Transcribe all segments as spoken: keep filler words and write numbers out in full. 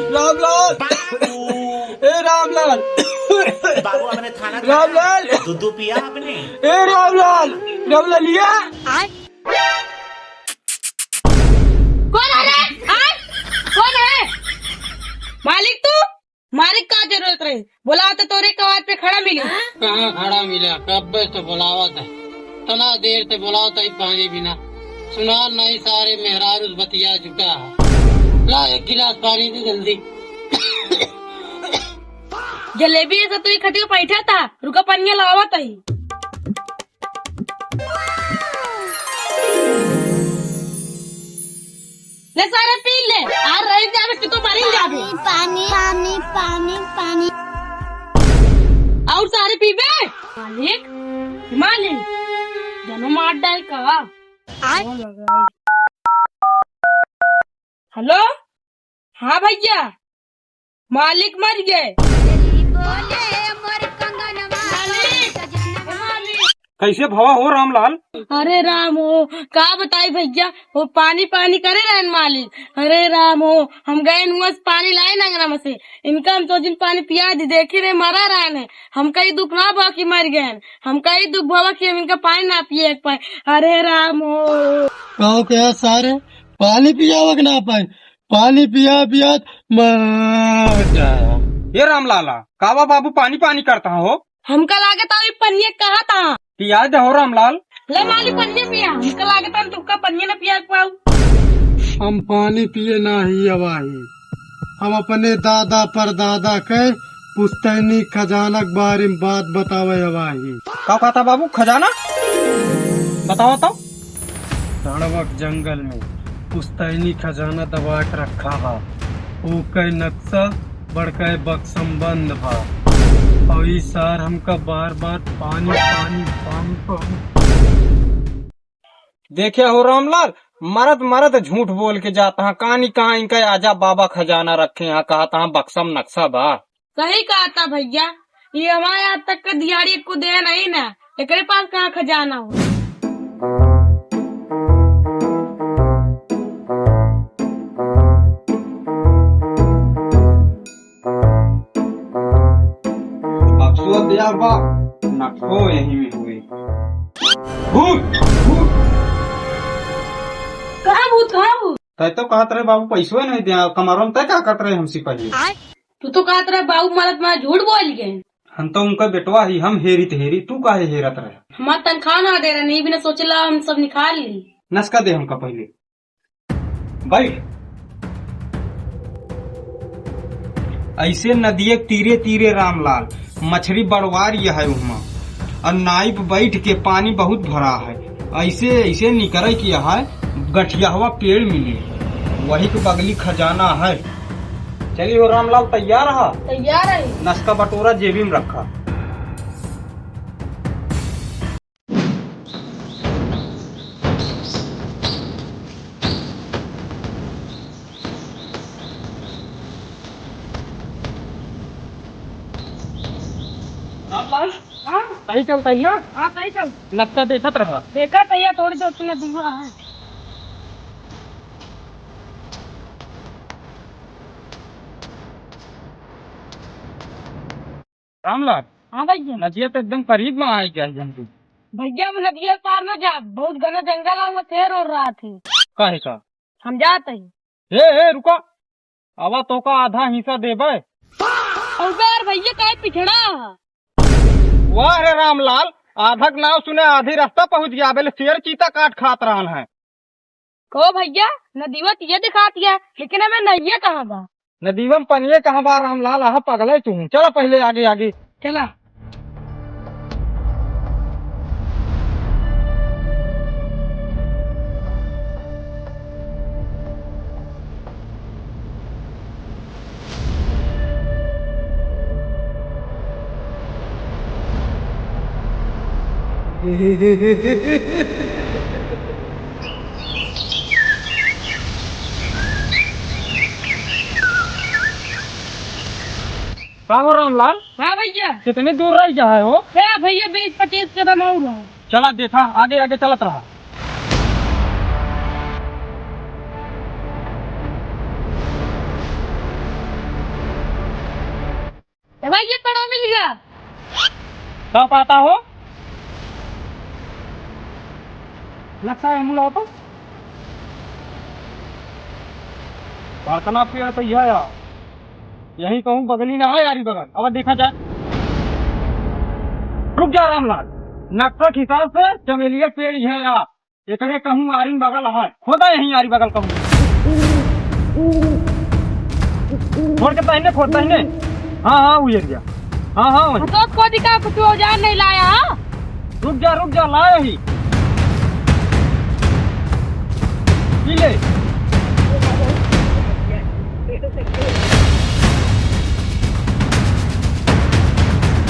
रामलाल, ए रामलाल, बाबू, आपने थाना रामलाल। दूध पिया आपने? ए रामलाल, रामलालिया। कौन है रे? हाँ? कौन है? मालिक तू? मालिक का जरूरत रहे? बोलावा तो तोरे कवार पे खड़ा मिली। कहाँ खड़ा मिला? कब्बे से बोलावत है, इतना देर से बोलावत है पानी बिना। सुना नहीं सारे मेहरारू बतिया चुका है। ला एक गिलास पानी दे जल्दी। जलेबी ऐसा तू ही खटियो बैठा था, रुका पनिया लावत ही। ले सारे पी ले, आर रही जाबे कि तो मरी जाबे। पानी, पानी, पानी, पानी। और सारे पीबे? मालिक, मालिक, जनो मार डाल का? आय। हेलो, हाँ भैया, मालिक मर गए। कैसे भवा हो रामलाल? अरे राम हो, का बताई भैया, वो पानी पानी करे रहन मालिक। अरे राम हो, हम गए हुआ से पानी लाए अंगना में से, इनका हम सोचिन पानी पिया दी, देखी रे मरा रहन है। हमका ही दुख ना भवा कि मर गए, हमका ही दुख भवा कि हम इनका पानी ना पिए के पाए। अरे राम हो। कहो क्या सारे, पानी पियावक ना पाए, पानी पिया पियात मर जा। ये रामलाला, कावा बाबू पानी पानी करता हो? हमका लागत है, ई पनिया कहा था? पिया दे हो रामलाल। ले माली पनिया पिया, हमका लागत है, तुमका पनिया न पिया पाऊ। हम पानी पिए नाही अवाही, हम अपने दादा परदादा के पुश्तैनी खजाना के बारे में बात बतावे अवाही। का कहता बाबू, खजाना बतावा तो। रणवक जंगल में पुश्तैनी खजाना दबा के रखा बा। ओकर नक्शा बड़का बक्सम बंद बा। और ई सार हमका बार बार पानी, पानी, पानी, पानी। देखे हो रामलाल, मरत मरत झूठ बोल के जाता है। कहानी कहाँ इनका आजा बाबा खजाना रखे हैं, कहता है बक्सम नक्शा बा। सही कहता भैया, ये हमारे आज तक का दिहाड़ी को दे नहीं ना, एकरे पास कहाँ खजाना हो। बक्सो दिया बा, नक्शो यही में हुए। भूत, भूत। कहाँ भूत, कहाँ भूत? तै तो कहत रहे बाबू पैसो नहीं दिया, कमरवा में तै का करत रहे हमसे पहले? तू तो कहत रहे बाबू मरत मार झूठ बोल गए। हम तो उनका बेटवा ही, हम हेरी त हेरी, तू काहे हेरत रहे? हमार तनख्वाह ना दे रहे, नहीं बिना सोचला हम सब निकाल ली। नसका दे हमका पहले। बैठ। ऐसे नदिया के तीरे तीरे रामलाल, मछरी बड़वार यह है उहमा। और नाइप बैठ के पानी बहुत भरा है। ऐसे, ऐसे निकरे कि यहाँ गठियाहवा पेड़ मिली, वही के बगली खजाना है। चली हो रामलाल, तैयार रहा? तैयार है। नसका बटोरा जेबी में रखा। रामलाल, हाँ? सही चलता है ना? हाँ, सही चल। लगता देखत रहा। देखा तो ये थोड़ी देर तूने दूंगा है। रामलाल। हाँ भैया। नदिया तो एकदम करीब में आ गया है हमको। भैया, हम नदिया पार में जा, बहुत घना जंगल है, वहाँ शेर और रहा थे। काहे का? हम जात ही। ए, ए, रुका। आवा तोका आधा हिस्सा देबे। अबे यार भैया, काहे पिछड़ा? वाह रे रामलाल, आधा के नाव सुने आधी रास्ता पहुँच गया, अबे ले शेर चीता काट खात रहन है। कहो भैया, नदीवा त ये दिखात है, लेकिन हमें नहिया कहाँ बा? नदीवा में पनिया कहाँ बा रामलाल, आहा पगले तू। चला पहले आगे आगे। चला। का हो रामलाल? हाँ भैया। कितनी दूर रह गया है हो? ए भैया, बीस पच्चीस कदम और है। चला देखा, आगे आगे चलत रहा। ये पड़ो मिल गया। का पाता हो? लगता है मुला तो। बरतना पेड़ तो यह है। यही कहूँ बगली ना है यारी बगल। अब देखा जाए। रुक जा रामलाल, नक्शा के हिसाब से चमेलिया पेड़ यह है। एकरे कहूँ आरी बगल है, खोदा यहीं आरी बगल कहूँ। खोद के तहने, खोद तहने। हाँ, हाँ, वो एरिया। हाँ, हाँ, वहीं। तो खोदी का कुछ औजार नहीं लाया, हाँ? रुक जा, रुक जा, लाए ही। पी ले।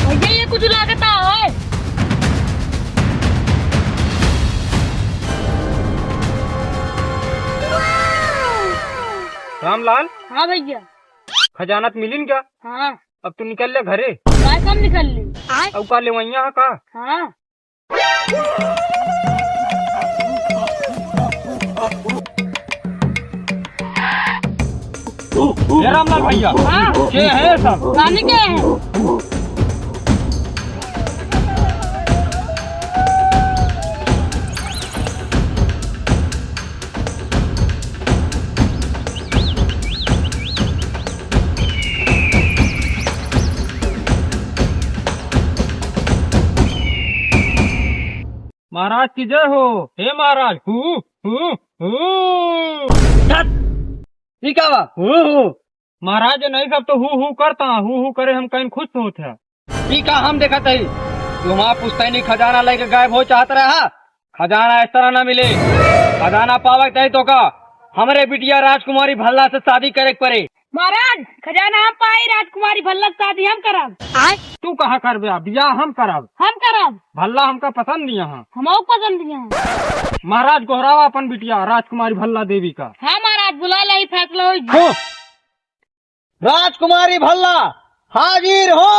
भैया, ये कुछ लागता है। रामलाल। हाँ भैया। खजाना तो मिलिन क्या? हाँ। अब तू निकल ले घरे। काय कम निकल ले? अब का लेवइया है का? हाँ। ए रामलाल भैया, हाँ। के हैं सब? रानी के हैं। महाराज की जय हो। हे महाराज, हू, हू, हू। धत! ई का बा? हू, हू। महाराज, नहीं सब तो हू, हू करता, हू, हू करे हम कहीं खुश होत है। ई का हम देखत हई? तू हमार पुश्तैनी खजाना लेके गायब हो चाहत रहा? खजाना इस तरह ना मिले। खजाना पावे के चाही तो का हमरे बिटिया राजकुमारी भल्ला से शादी करे के पड़े। महाराज, खजाना हम पाई, राजकुमारी भल्ला से शादी हम करब। तू कहाँ करबे? बियाह हम करब। हम करब। भल्ला हमका पसंद नहीं है। हमहू पसंद नहीं है। महाराज, गोहरावा अपन बिटिया राजकुमारी भल्ला देवी का। हाँ महाराज, बुला ले, फैसला होई। हो। राजकुमारी भल्ला, हाजिर हो।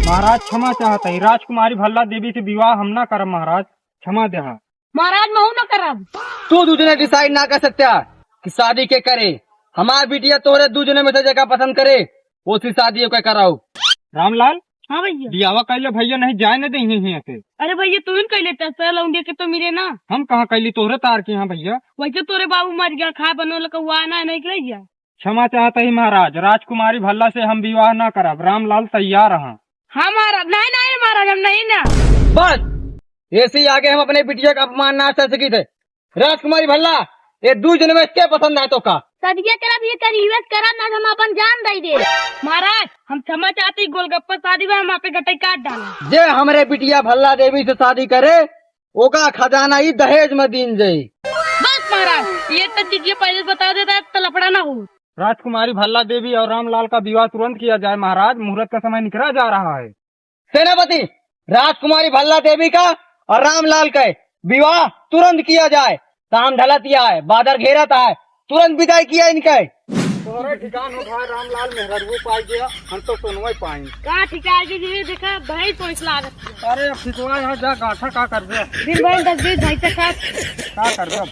महाराज, क्षमा चाहत है, राजकुमारी भल्ला देवी से विवाह हम ना करब महाराज, क्षमा देहा। महाराज, महू न करब। तू दू जने decide ना कर सकता कि शादी के करे। हमार बिटिया तोहरे दू जने में से जेका पसंद करे, ओसी शादी ओके कराओ। रामलाल। हाँ भैया। बियावा कैले भैया नहीं जाए न देही हियां से। अरे भैया, तू ही कैले त सर लौंडिया के तो मिले ना। हम कहाँ कैली तोहरे तार के यहाँ भैया। वैसे तोरे बाबू मर गया, खाए बनो लगा हुआ ना, नहीं के गया। क्षमा चाहत ही महाराज, राजकुमारी भल्ला से हम विवाह ना करब। रामलाल तैयार हैं। हाँ महाराज, नहीं, नहीं महाराज, हम नहीं ना। बस, ऐसे ही आगे हम अपने बिटिया का अपमान ना सह सकी थे। राजकुमारी भल्ला, ये दू जने में से के पसंद आए तो का? सदिया करब, ये करीबत करब ना, हम अपन जान दे दे। महाराज, हम क्षमा चाहती, गोलगप्पा शादी में हम आपे गटई काट डाला। जे हमरे बिटिया भल्ला देवी से शादी करे, ओका खजाना ही दहेज में दीन जाई। बस महाराज, ये तो चीज ये पहले बता देता है तो लफड़ा ना हो। राजकुमारी भल्ला देवी और रामलाल का विवाह तुरंत किया जाए महाराज, मुहूर्त का समय निकरा जा रहा है। सेनापति, राजकुमारी भल्ला देवी का और रामलाल का विवाह तुरंत किया जाए। शाम ढलत ही आए, बादर घेरत आए, तुरंत विदाई किया इनके। तोहरे ठिकान हो भाई रामलाल, मेहररुओ पाई गया, हम तो सोनवे पाई। का ठिकान के जी, देखा भाई तो इस लागत। अरे अब ठिकवा यहाँ जा, गाठा का करबे? दिन भर दस बीस भाई तक का करबे अब?